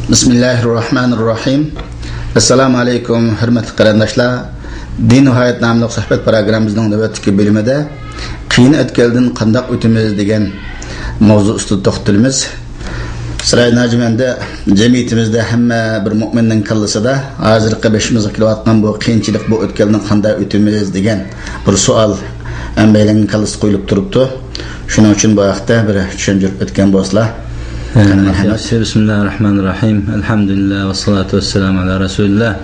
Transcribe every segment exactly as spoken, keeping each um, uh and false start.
بىسمىللاھىررەھمانىررەھىم. ئەسسالامۇ ئەلەيكۇم، ھۆرمەتلىك قېرىنداشلار. دىن ۋە ھايات ناملىق سۆھبەت پروگراممىمىزنىڭ نۆۋەتتىكى بۆلۈمىدە قىيىن ئۆتكەلدىن قانداق ئۆتىمىز دېگەن ماۋزۇ ئۈستىدە توختىلىمىز. سىراج ناجىم، ئەمدى جەمئىيىتىمىزدە ھەممە بىر مۆمىننىڭ كاللىسىدا ھازىرقى بېشىمىزغا كېلىۋاتقان بۇ قىيىنچىلىق، بۇ ئۆتكەلدىن قانداق ئۆتىمىز دېگەن بىر سوئال ھەممەيلەننىڭ كاللىسىدا قويۇلۇپ تۇرۇپتۇ. شۇنىڭ ئۈچۈن بۇ ھەقتە بىر چۈشەندۈرۈپ ئۆتكەن بولسىلا. ئە، مەرھەمەت. ياخشى. بىسمىللاھىر راھمانىر راھىم. ئەلھەمدۇلىللاھ ۋەسسالاتۇ ۋەسسالامۇ ئەلا رەسۇلىللاھ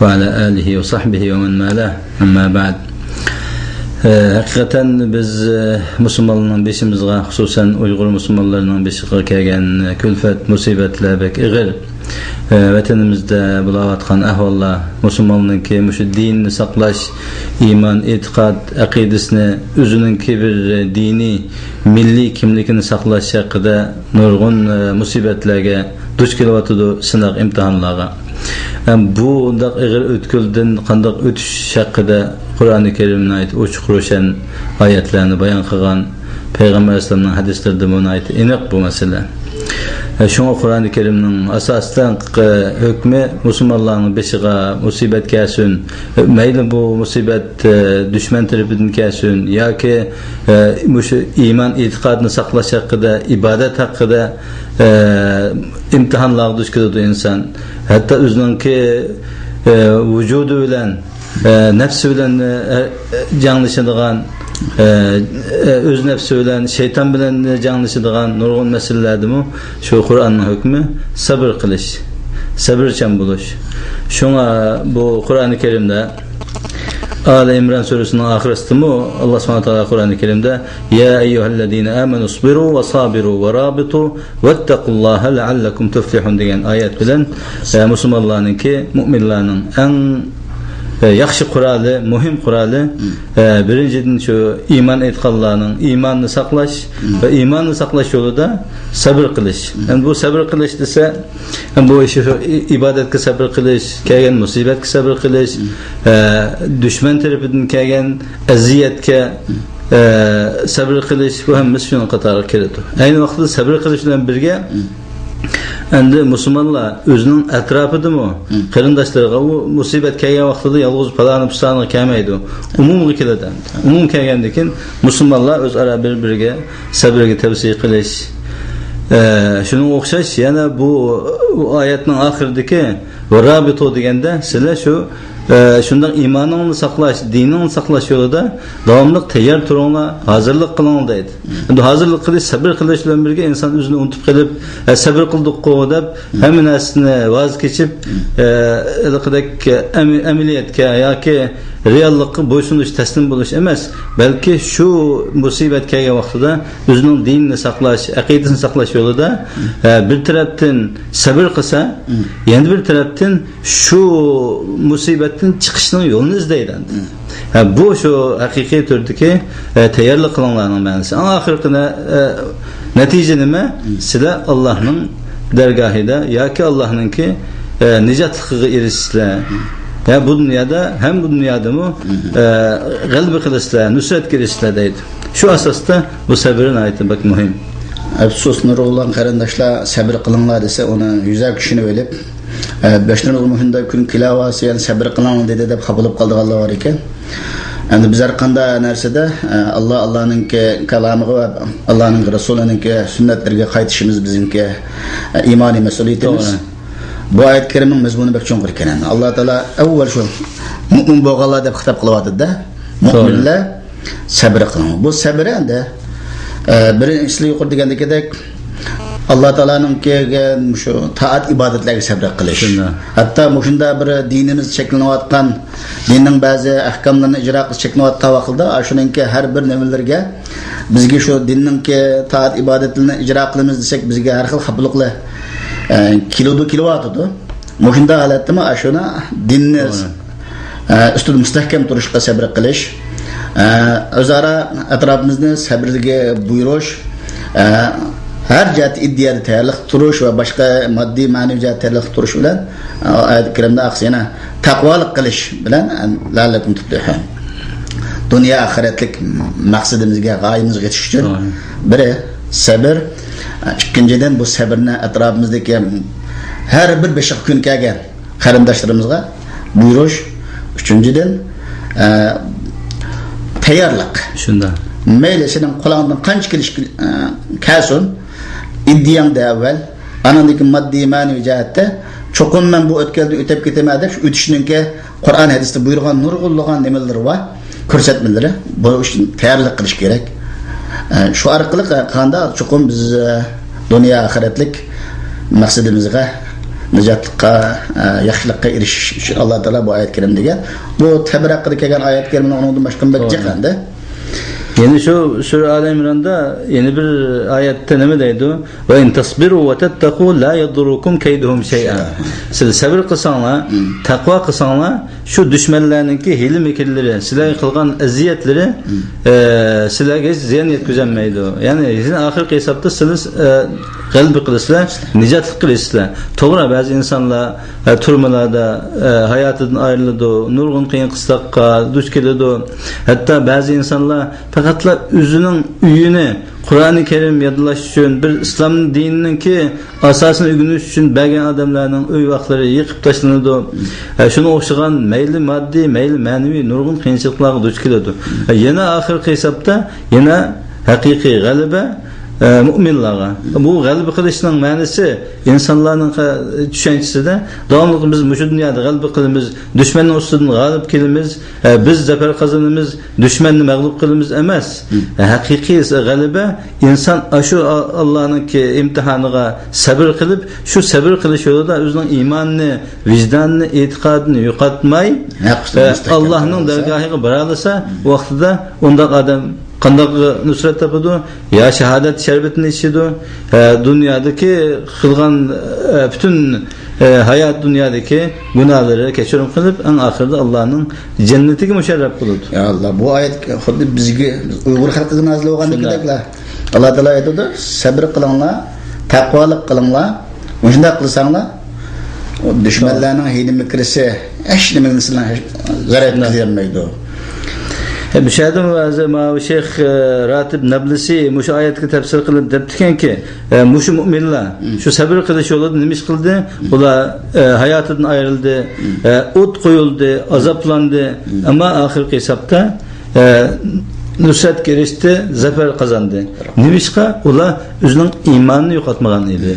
ۋە ئەلا ئالىھى ۋە سەھبىھى ۋە مەن ۋالاھ. ئەمما بەئد. ئە، ھەقىقەتەن بىز، ئە، مۇسۇلمانلارنىڭ بېشىمىزغا، خۇسۇسەن ئۇيغۇر مۇسۇلمانلىرىنىڭ بېشىغا كەلگەن، ئە، كۈلپەت، مۇسىبەتلەر بەك ئېغىر. ئە، ۋەتىنىمىزدە بولۇۋاتقان ئەھۋاللار، مۇسۇلماننىڭكى مۇشۇ دىنىنى ساقلاش، ئىمان، ئېتىقاد، ئەقىدىسىنى، ئۆزىنىڭكى بىر دىنىي، مىللىي كىملىكىنى ساقلاش ھەققىدە نۇرغۇن، ئە، مۇسىبەتلەرگە دۇچ كېلىۋاتىدۇ، سىناق ئىمتىھانلارغا. ھەم بۇنداق ئېغىر ئۆتكۈلدىن قانداق ئۆتۈش ھەققىدە قۇرئانى كەرىم ناھايىتى ئوچۇق روشەن ئايەتلەرنى بايان قىلغان. پەيغەمبەر ئەلەيھىسسالامنىڭ ھەدىسلىرىدىمۇ ناھايىتى ئېنىق بۇ مەسىلە. شۇڭا قۇرئانى كەرىمنىڭ ئاساسلىق ھۆكمى مۇسۇلمانلارنىڭ بېشىغا مۇسىبەت كەلسۇن، مەيلى بۇ مۇسىبەت، ئە، دۈشمەن تەرىپىدىن كەلسۇن ياكى، ئە، مۇشۇ ئىمان ئېتىقادنى ساقلاش ھەققىدە، ئىبادەت ھەققىدە، ئە، ئىمتىھانلارغا دۇچ كېلىدۇ ئىنسان. ھەتتا ئۆزىنىڭكى، ئە، ۋۇجۇدى بىلەن ئە، نەپسى بىلەن، ئە، ئە، جەڭلىشىدىغان، ئە، ئە، ئۆز نەپسى بىلەن، شەيتان بىلەن جەڭلىشىدىغان نۇرغۇن مەسىلىلەردىمۇ شۇ قۇرئاننىڭ ھۆكمى سەبر قىلىش، سەبرچان بولۇش. شۇڭا بۇ قۇرئانى كەرىمدە، ئالى ئىمران سۈرىسىنىڭ ئاخىرىسىدىمۇ ئاللا سۇبھانەھۇ ۋە تائالا قۇرئانى كەرىمدە، يا ئەييۇھەللەزىنە ئامەنۇ ئىسبىرۇ ۋە سابىرۇ ۋە رابىتۇ ۋەتتەقۇللاھە لەئەللەكۇم تۇفلىھۇن دېگەن ئايەت بىلەن، ئە، مۇسۇلمانلارنىڭكى، مۇئمىنلارنىڭ ئەڭ، ئە، ياخشى قورالى، مۇھىم قورالى، ئە، بىرىنچىدىن، شۇ ئىمان ئېيتقانلارنىڭ ئىمانىنى ساقلاش ۋە ئىماننى ساقلاش يولىدا سەبر قىلىش. ئەمدى بۇ سەبر قىلىش دېسە، ئەمدى بۇ شۇ ئى-، ئىبادەتكە سەبر قىلىش، كەلگەن مۇسىبەتكە سەبر قىلىش، ئە، دۈشمەن تەرىپىدىن كەلگەن ئەزىيەتكە، ئە، سەبر قىلىش، بۇ ھەممىسى شۇنىڭ قاتارىغا كىرىدۇ. ئەينى ۋاقىتتا سەبر قىلىش بىلەن بىرگە، ئەمدى مۇسۇلمانلار ئۆزىنىڭ ئەتراپىدىمۇ قېرىنداشلىرىغا، ئۇ مۇسىبەت كەلگەن ۋاقتىدا يالغۇز پالانى پۇستانىغا كەلمەيدۇ. ئومۇمغا كېلىدۇ. ئومۇم كەلگەندىن كېيىن مۇسۇلمانلار ئۆزئارا بىر-بىرىگە سەبرگە تەۋسىيە قىلىش. ئە، شۇنىڭغا ئوخشاش يەنە بۇ، بۇ ئايەتنىڭ ئاخىرىدىكى «ۋە رابىتۇ» دېگەندە، سىلەر شۇ ئە، شۇنداق ئىمانىڭنى ساقلاش، دىنىڭنى ساقلاش يولىدا داۋاملىق تەييار تۇرۇڭلار، ھازىرلىق قىلىڭلار دەيدۇ. ئەمدى ھازىرلىق قىلىش، سەبر قىلىش بىلەن بىرگە ئىنسان ئۆزىنى ئۇنتۇپ قېلىپ، ئە، سەبر قىلدۇققۇ دەپ، ھەممە نەرسىنى ۋاز كېچىپ، ئە، ھېلىقىدەك ئەمە-، ئەمەلىيەتكە ياكى رېئاللىققا بويسۇنۇش، تەسلىم بولۇش ئەمەس، بەلكى شۇ مۇسىبەت كەلگەن ۋاقتىدا ئۆزىنىڭ دىنىنى ساقلاش، ئەقىدىسىنى ساقلاش يولىدا، ئە، بىر تەرەپتىن سەبر قىلسا، يەنە بىر تەرەپتىن شۇ مۇسىبەتتىن چىقىشنىڭ يولىنى ئىزدەيدۇ ئەمدى. ھە، بۇ شۇ ھەقىقىي تۈردىكى، ئە، تەييارلىق قىلىڭلارنىڭ مەنىسى. ئەڭ ئاخىرقى نە-، ئە، نەتىجە نېمە؟ سىلەر ئاللانىڭ دەرگاھىدا ياكى ئاللانىڭكى، ئە، نىجاتلىقىغا ئېرىشىسىلەر. يا بۇ دۇنيادا ھەم بۇ دۇنيادىمۇ، ئە، غەلىبە قىلىسىلەر، نۇسرەتكە ئېرىشىسىلەر دەيدۇ. شۇ ئاساستا بۇ سەبر ناھايىتى بەك مۇھىم. ئەپسۇس، نۇرغۇنلىغان قېرىنداشلار سەبر قىلىڭلار دېسە، ئۇنى يۈزەككە چۈشىنىۋېلىپ، ئە، بەشنىڭ مۇھىمدا كۈن كېلەۋالسا يەنە سەبر قىلىڭلار دېدى دەپ خاپىلىپ قالىدىغانلار بار ئىكەن. ئەمدى بىز ھەر قانداق نەرسىدە، ئە، ئاللا، ئاللانىڭكى كالامىغا ۋە ئاللانىڭ رەسۇلىنىڭكى سۈننەتلىرىگە قايتىشىمىز بىزنىڭكى، ئە، ئىمانىي مەسئۇلىيىتىمىز. توغرا. بۇ ئايەت كەرىمنىڭ مەزمۇنى بەك چوڭقۇر ئىكەن. ئەمدى ئاللا تائالا ئەۋۋەل شۇ مۇئمىن بولغانلار دەپ خىتاب قىلىۋاتىدۇ-دە. توغرا. مۇئمىنلار سەبرى قىلىڭ. بۇ سەبرى ئەمدى، ئە، بىرىنچىسى يۇقىرىدا دېگەندىكىدەك، ئاللا تائالانىڭ كەلگەن مۇشۇ تائەت ئىبادەتلەرگە سەبرى قىلىش. شۇنداق. ھەتتا مۇشۇنداق بىر دىنىمىز چەكلىنىۋاتقان، دىننىڭ بەزى ئەھكاملىرىنى ئىجرا قىلىش چەكلىنىۋاتقان ۋاقىتتا، ئاشۇنىڭكى ھەر بىر نېمىلىرىگە، بىزگە شۇ دىننىڭكى تائەت ئىبادەتلىرىنى ئىجرا قىلىمىز دېسەك، بىزگە ھەر خىل خاپىلىقلار، ئە، كېلىدۇ، كېلىۋاتىدۇ. مۇشۇنداق ھالەتتىمۇ ئاشۇنى دىننى، توغرا. ئە، ئۈستىدە مۇستەھكەم تۇرۇشقا سەبر قىلىش، ئە، ئۆزئارا ئەتراپىمىزنى سەبرگە بۇيرۇش، ئە، ھەر جەھەتتە ئىدىيەدە تەييارلىق تۇرۇش ۋە باشقا ماددىي، مەنىۋى جەھەتتە تەييارلىق تۇرۇش بىلەن، ئە، ئايەت كەرىمدە ئاقسى يەنە تەقۋالىق قىلىش بىلەن، ئە، لەئەللەكۇم تۇفلىھۇن. دۇنيا ئاخىرەتلىك مەقسىتىمىزگە، غايىمىزگە يېتىش ئۈچۈن، توغرا. بىرى سەبر، ئىككىنچىدىن، بۇ سەبرنى ئەتراپىمىزدىكى ھەر بىر بېشىغا كۈن كەلگەن قېرىنداشلىرىمىزغا بۇيرۇش، ئۈچىنچىدىن، ئە، تەييارلىق. شۇنداق. مەيلى سېنىڭ قولۇڭدىن قانچە كېلىش، ئە، كەلسۇن، ئىدىيەڭدە ئەۋۋەل، ئانىڭدىن كېيىن ماددىي، مەنىۋى جەھەتتە، چوقۇم مەن بۇ ئۆتكەلدىن ئۆتۈپ كېتىمەن دەپ، شۇ ئۆتۈشنىڭكى قۇرئان ھەدىستە بۇيرۇغان نۇرغۇنلىغان نېمىلىرى بار، كۆرسەتمىلىرى. بۇ ئۈچۈن تەييارلىق قىلىش كېرەك. ئە، شۇ ئارقىلىق، ئە، قىلغاندا چوقۇم بىز، ئە، دۇنيا ئاخىرەتلىك مەقسىتىمىزگە، نىجاتلىققا، ئە، ياخشىلىققا ئېرىشىش ئۈچۈن ئاللا تائالا بۇ ئايەت كەرىمدە دېگەن. بۇ سەبر ھەققىدە كەلگەن ئايەت كەرىمنىڭ ئۇنىڭدىن باشقا بەك جىق ئەمدى. يەنە شۇ سۈرە ئالى ئىمراندا يەنە بىر ئايەتتە نېمە دەيدۇ؟ «ۋە ئىن تەسبىرۇ ۋە تەتتەقۇ لا يەدۇررۇكۇم كەيدۇھۇم شەيئا.» سىلەر سەبر قىلساڭلار، تەقۋا قىلساڭلار، شۇ دۈشمەنلەرنىڭكى ھىيلە-مىكىرلىرى، سىلەرگە قىلغان ئەزىيەتلىرى، ئە، سىلەرگە ھېچ زىيان يەتكۈزەلمەيدۇ. يەنى سىلەر ئاخىرقى ھېسابتا سىلەر، ئە، غەلىبە قىلىسىلەر، نىجاتلىق قىلىسىلەر. توغرا، بەزى ئىنسانلار، ئە، تۈرمىلەردە، ئە، ھاياتىدىن ئايرىلىدۇ، نۇرغۇن قىيىن-قىستاققا دۇچ كېلىدۇ. ھەتتا بەزى ئىنسانلار پەقەتلا ئۆزىنىڭ ئۆيىنى قۇرئانى كەرىم يادلاش ئۈچۈن، بىر ئىسلام دىنىنىڭكى ئاساسىنى ئۆگىنىش ئۈچۈن بەرگەن ئادەملەرنىڭ ئۆي ۋاقلىرى يېقىپ تاشلىنىدۇ. ئە، شۇنىڭغا ئوخشىغان مەيلى ماددىي، مەيلى مەنىۋى نۇرغۇن قىيىنچىلىقلارغا دۇچ كېلىدۇ. ئە، يەنە ئاخىرقى ھېسابتا يەنە ھەقىقىي غەلىبە، ئە، مۇئمىنلارغا. بۇ غەلىبە قىلىشنىڭ مەنىسى ئىنسانلارنىڭ قە-، چۈشەنچىسىدە داۋاملىق بىز مۇشۇ دۇنيادا غەلىبە قىلىمىز، دۈشمەننىڭ ئۈستىدىن غالىب كېلىمىز، ئە، بىز زەپەر قازىنىمىز، دۈشمەننى مەغلۇپ قىلىمىز ئەمەس. ھەقىقىي غەلىبە ئىنسان ئاشۇ ئا-، ئاللانىڭكى ئىمتىھانىغا سەبر قىلىپ، شۇ سەبر قىلىش يولىدا ئۆزىنىڭ ئىمانىنى، ۋىجدانىنى، ئېتىقادىنى يوقاتماي، ھەق ئۈستىدە ئە، مۇستەھكەم ئاللاھنىڭ تۇرالىسا، دەرگاھىغا بارالىسا، ۋاقتىدا ئۇنداق ئادەم قانداق نۇسرەت تاپىدۇ؟ يا شاھادەت شەربىتىنى ئىچىدۇ، ئە، دۇنيادىكى قىلغان، ئە، پۈتۈن، ئە، ھايات دۇنيادىكى گۇناھلىرى كەچۈرۈم قىلىپ، ئەڭ ئاخىرىدا ئاللانىڭ جەننىتىگە مۇشەررەپ بولىدۇ. يا ئاللا، بۇ ئايەت خۇددى بىزگە، ئۇيغۇر خەلقىگە نازىل بولغاندىكىدەكلا. ئاللا تائالا ئېيتىدۇ، سەبر قىلىڭلار، تەقۋالىق قىلىڭلار. مۇشۇنداق قىلساڭلار، ئۇ دۈشمەنلەرنىڭ ھىيلە-مىكرىسى ھېچ نېمىدىن سىلەرنى زەرەر يەتكۈزەلمەيدۇ. ئە، مۇشۇ يەردىمۇ ھازىر ماۋۇ شەيخ، ئە، راتىب نابلىسى مۇشۇ ئايەتكە تەپسىر قىلىپ دەپتىكەنكى، ئە، مۇشۇ مۇئمىنلار شۇ سەبر قىلىش يولىدا نېمە ئىش قىلدى؟ ئۇلار، ئە، ھاياتىدىن ئايرىلدى، ئە، ئوت قويۇلدى، ئازابلاندى. ئەمما ئاخىرقى ھېسابتا ئە، نۇسرەتكە ئېرىشتى، زەپەر قازاندى. نېمىشقا؟ ئۇلار ئۆزىنىڭ ئىمانىنى يوقاتمىغان ئىدى.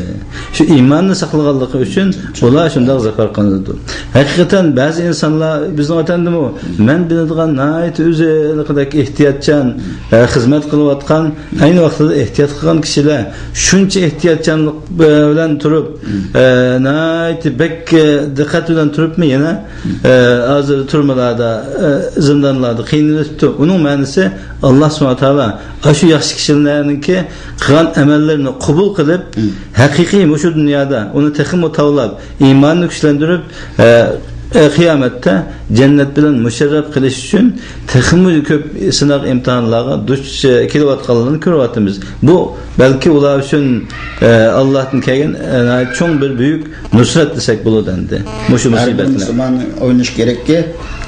شۇ ئىماننى ساقلىغانلىقى ئۈچۈن ئۇلار شۇنداق زەپەر قازىنىدۇ. ھەقىقەتەن بەزى ئىنسانلار، بىزنىڭ ۋەتەندىمۇ، مەن بىلىدىغان ناھايىتى ئۆزىنىڭكىدەك ئېھتىياتچان، ئە، خىزمەت قىلىۋاتقان، ئەينى ۋاقتىدا ئېھتىيات قىلغان كىشىلەر شۇنچە ئېھتىياتچانلىق بىلەن تۇرۇپ، ئە، ناھايىتى بەك، ئە، دىققەت بىلەن تۇرۇپمۇ يەنە، ئە، ھازىر تۈرمىلەردە، ئە، زىندانلاردا قىينىلىپتۇ. ئۇنىڭ مەنىسى، ئاللا سۇبھانەھۇ ۋە تائالا ئاشۇ ياخشى كىشىلەرنىڭكى قىلغان ئەمەللىرىنى قوبۇل قىلىپ، ھەقىقىي مۇشۇ دۇنيادا ئۇنى تېخىمۇ تاۋلاپ، ئىمانىنى كۈچلەندۈرۈپ، ئە، ئە، قىيامەتتە جەننەت بىلەن مۇشەررەپ قىلىش ئۈچۈن تېخىمۇ كۆپ سىناق ئىمتىھانلارغا دۇچ كېلىۋاتقانلىرىنى كۆرۈۋاتىمىز. بۇ بەلكى ئۇلار ئۈچۈن، ئە، ئاللاھتىن كەلگەن، ئە، ناھايىتى چوڭ بىر بۈيۈك نۇسرەت دېسەك بولىدۇ ئەمدى. مۇشۇ ھەر بىر مۇسىبەتنى. مۇسۇلمان ئويلىنىشى كېرەككى،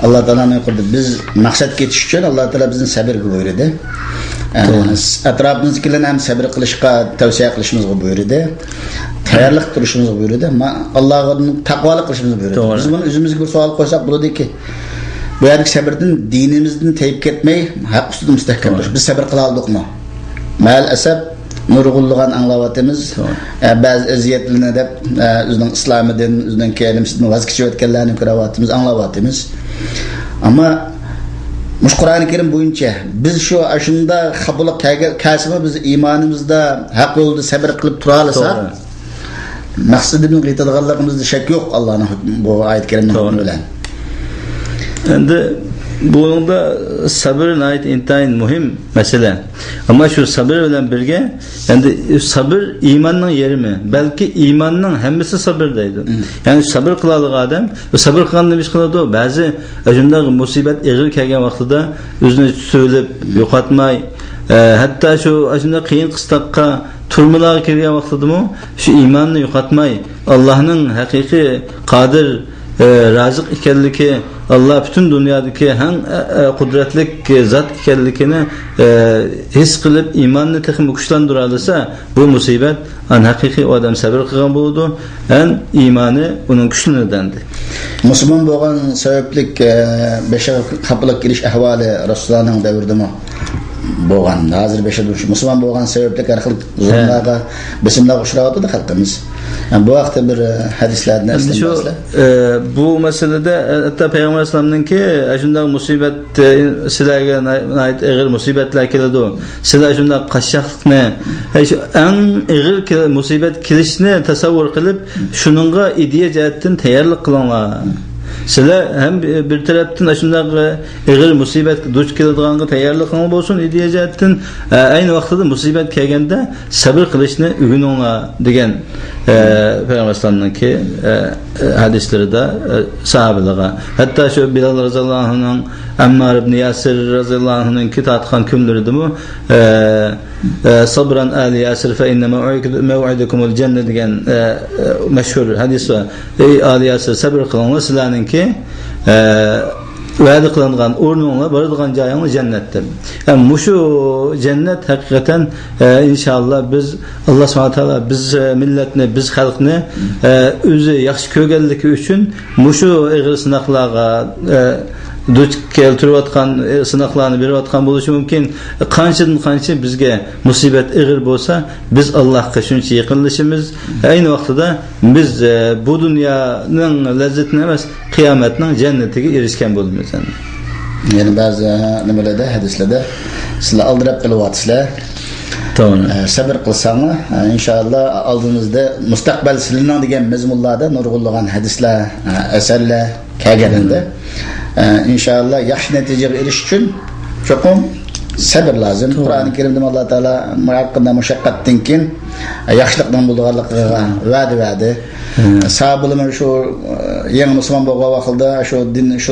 ئاللا تائالانىڭ يۇقىرىدا بىز مەقسەتكە يېتىش ئۈچۈن ئاللا تائالا بىزنى سەبرگە بۇيرۇدى. ئە، توغرا. ئەتراپىمىزدىكىلەرنى ھەم سەبر قىلىشقا تەۋسىيە قىلىشىمىزغا بۇيرۇدى. تەييارلىق تۇرۇشىمىزغا ببۇيرۇدى. ما-، ئاللاغا تەقۋالىق قىلىشىمىزنى بۇيرۇدى. توغرا. بىز بۇنى ئۆزىمىزگە بىر سوئال قويساق بولىدۇكى، بۇ يەردىكى سەبردىن دىنىمىزدىن تېيىپ كەتمەي، ھەق ئۈستىدە مۇستەھكەم توغرا. تۇرۇش. بىز سەبر قىلالىدۇقمۇ؟ مەلئەسەپ، نۇرغۇنلىغان ئاڭلاۋاتىمىز. توغرا. ئە، بەزى ئەزىيەتلىرىنى دەپ، ئە، ئۆزىنىڭ ئىسلامىدىن، ئۆزىنىڭ كەلىمىسىدىن ۋاز كېچىۋەتكەنلەرنى كۆرەۋاتىمىز، ئاڭلاۋاتىمىز. ئەمما مۇشۇ قۇرئانى كەرىم بويىچە بىز شۇ ئاشۇنداق خاپىلىق كەلگە-، كەلسىمۇ، بىز ئىمانىمىزدا ھەق يولدا سەبر قىلىپ تۇرالىساق، توغرا. مەقسىتىمىزگە يېتىدىغانلىقىمىزدا شەك يوق، ئاللانىڭ ھۆكمى، بۇ ئايەت كەرىمنىڭ توغرا. ھۆكمى بىلەن. ئەمدى بۇنىڭدا سەبر ناھايىتى ئىنتايىن مۇھىم مەسىلە. ئەمما شۇ سەبر بىلەن بىرگە، ئەمدى سەبر ئىماننىڭ يېرىمى، بەلكى ئىماننىڭ ھەممىسى سەبر دەيدۇ. مم. يەنى سەبر قىلالىغان ئادەم، بۇ سەبر قىلغاندا نېمە ئىش قىلىدۇ؟ بەزى شۇنداق مۇسىبەت ئېغىر كەلگەن ۋاقتىدا ئۆزىنى تۇتۇۋېلىپ، مم. يوقاتماي، ئە، ھەتتا شۇ شۇنداق قىيىن قىستاققا، تۈرمىلەرگە كىرگەن ۋاقتىدىمۇ شۇ ئىماننى يوقاتماي، ئاللاھنىڭ ھەقىقىي قادىر، ئە، رازىق ئىكەنلىكى، ئاللا پۈتۈن دۇنيادىكى ئەڭ، ئە، ئە، قۇدرەتلىك زات ئىكەنلىكىنى، ئە، ھېس قىلىپ، ئىماننى تېخىمۇ كۈچلەندۈرەلىسە، بۇ مۇسىبەت، ئەن ھەقىقىي ئۇ ئادەم سەبرى قىلغان بولىدۇ، ئەن ئىمانى ئۇنىڭ كۈچلىنىدۇ دېدى. مۇسۇلمان بولغان سەۋەبلىك، ئە، بېشىغا خاپىلىق كېلىش ئەھۋالى رەسۇلۇللانىڭ دەۋرىدىمۇ بولغان؟ ھازىر بېشىدا شۇ مۇسۇلمان بولغان سەۋەبلىك ھەر خىل زۇلۇملارغا، بېسىملارغا ئۇچراۋاتىدۇ خەلقىمىز. بۇ ھەقتە بىر، ئە، ھەدىسلەردىن ئەمدى شۇ، ئە، بۇ مەسىلىدە، ئە، ھەتتا پەيغەمبەر ئەلەيھىسسالامنىڭكى، ئە، شۇنداق مۇسىبەت، ئە، سىلەرگە ناھايىتى ئېغىر مۇسىبەتلەر كېلىدۇ. سىلەر شۇنداق قاششاقلىقنى، ئە، شۇ ئەڭ ئېغىر كېلە-، مۇسىبەت كېلىشىنى تەسەۋۋۇر قىلىپ، شۇنىڭغا ئىدىيە جەھەتتىن تەييارلىق قىلىڭلار. سىلەر ھەم بىر تەرەپتىن ئاشۇنداق ئېغىر مۇسىبەتكە دۇچ كېلىدىغانغا تەييارلىقىڭلار بولسۇن ئىدىيە جەھەتتىن، ئە، ئەينى ۋاقتىدا مۇسىبەت كەلگەندە سەبر قىلىشنى ئۆگىنىڭلار دېگەن، ئە، پەيغەمبەر ئەلەيھىسسالامنىڭكى، ئە، ئە، ھەدىسلىرىدە، ئە، ساھابىلەرگە. ھەتتا شۇ بىلال رەزىياللاھۇ ئەنھۇنىڭ، ئەممار ئىبنى ياسىر رەزىياللاھۇ ئەنھۇنىڭكى تارتقان كۈنلىرىدىمۇ، ئە، ئە، «صبرا آل ياسر فإن موعد-، موعدكم الجنة» دېگەن، ئە، ئە، مەشھۇر ھەدىس بار. «ئەي ئالى ياسىر، سەبر قىلىڭلار، سىلەرنىڭكى، ئە، ۋەدە قىلىنغان ئورنۇڭلار، بارىدىغان جايىڭلار جەننەت» دەپ. ئە، مۇشۇ جەننەت ھەقىقەتەن، ئە، ئىنشائاللا بىز، ئاللا سۇبھانەھۇ ۋە تائالا بىز، ئە، مىللەتنى، بىز خەلقنى، ئە، ئۆزى ياخشى كۆرگەنلىكى ئۈچۈن مۇشۇ ئېغىر سىناقلارغا، ئە، دۇچ كەلتۈرۈۋاتقان، ئە، سىناقلارنى بېرىۋاتقان بولۇشى مۇمكىن. قانچىدىن قانچە بىزگە مۇسىبەت ئېغىر بولسا، بىز ئاللاھقا شۇنچە يېقىنلىشىمىز. ئەينى ۋاقتىدا بىز، ئە، بۇ دۇنيانىڭ لەززىتىنى ئەمەس، قىيامەتنىڭ جەننىتىگە ئېرىشكەن بولىمىز ئەمدى. يەنە بەزى نېمىلەردە، ھەدىسلەردە، سىلەر ئالدىراپ قېلىۋاتىسىلەر. توغرا. ئە، سەبىر قىلساڭلار، ئە، ئىنشائاللا ئالدىمىزدا مۇستەقبەل سىلىنىڭ دېگەن مەزمۇنلاردا نۇرغۇنلىغان ھەدىسلەر، ئە، ئەسەرلەر كەلگەن ئەمدى. ئە، ئىنشائاللا ياخشى نەتىجىگە ئېرىشىش ئۈچۈن چوقۇم سەبر لازىم. توغرا. قۇرئانى كەرىمدە ئاللا تائالا ھەر قانداق مۇشەققەتتىن كېيىن ياخشىلىقنىڭ بولىدىغانلىقىغا ۋەدە بەردى. ساھابىلەرمۇ شۇ، ئە، يېڭى مۇسۇلمان بولغان ۋاقتىدا شۇ دىن، شۇ